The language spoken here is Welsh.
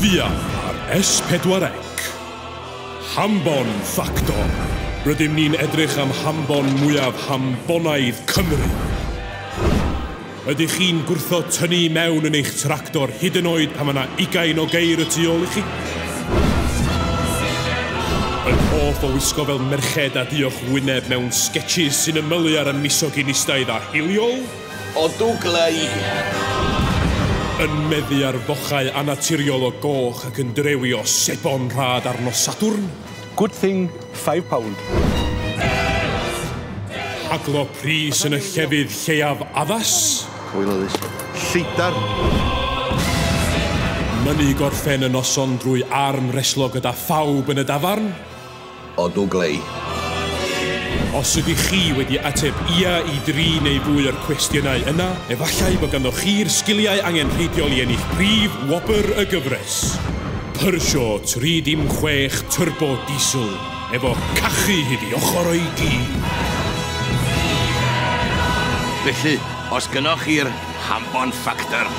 fuan ar S4C. Hambon Factor. Rydym ni'n edrych am hambon mwyaf hambonaidd Cymru. Ydych chi'n gwrthod tynnu mewn yn eich tractor hyd yn oed pan mae yna 20 o geir y tu ôl i chi? Yn hoff o wisgo fel merched a diolch wyneb mewn sketches sy'n ymylu ar y misogynistaidd a hiliol? Odw glei. Yn meddu ar fochau annaturiol o goch ac yn drewi o sebon rhad ar nos Sadwrn? Good thing, £5. Haglo pris yn y llefydd lleiaf addas? Coelodus. Lleidar. Mynnu gorffen y noson drwy arm reslo gyda phawb yn y dafarn? Odw glei. Os ydych chi wedi ateb ia i dri neu fwy o'r cwestiynau yna, efallai bod ganddo chi'r sgiliau angenrheidiol i ennill prif wobr y gyfres. Peugeot 306 Turbo Diesel, efo cachu hyd i ochr o'i gi. Felly, os gynnoch chi'r Hambon Factor,